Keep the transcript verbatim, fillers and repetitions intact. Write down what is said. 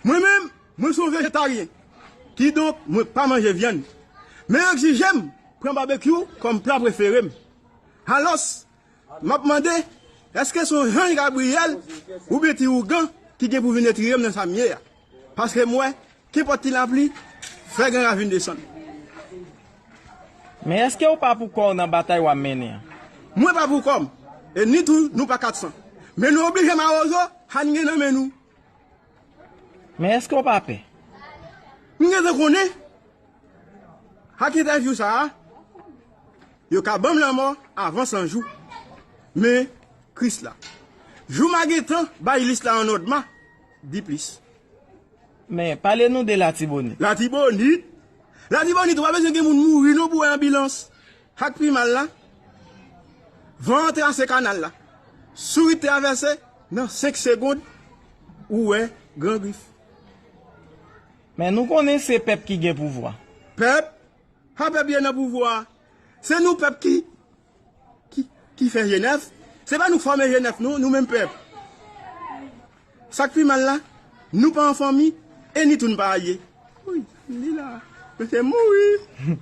Mwen menm, mwen se yon vejetaryen. Kidonk, mwen pa manje vyann. Men yo egzije m pran babekyou kòm pla prefere m. Alòs, m ap mande, èske se yon zanj Gabriyèl oubyen ti ougan ki gen pou vin retire m nan sa m ye a? Paske m wè, kenpòt ti lapli, fè gran ravin desann. Men èske w pa pou kò w nan batay w ap mennen an? Mwen pa pou kò m, e ni tou nou pa kat san. Men nou oblije mawozo sa n gen nan men nou. Men èske w pa pè? M gentan konnen. Ak entèvyou sa a, yo ka ban m lanmò avan san jou. Men, Krisla, jou m a gentan bay lis la an òd, m a di plis. Men, pale nou de Latibonit. Latibonit? Latibonit, ou pa bezwen gen moun mouri non pou wè anbilans. Sa k pi mal la, van an trase kanal la. Sourit travèse, nan senk segonn, ou wè Gran Grif. Men nou konnen se pèp ki gen pouvwa. Pèp? Sa pèp ye nan pouvwa a? Se nou pèp ki, ki, ki fè Jenèf. Se pa nou k fòme Jenèf, non, nou menm pèp. Sa k pi mal la, nou pa an fanmi, e ni tou n pa alye. Wi, li la. Mesye mouri.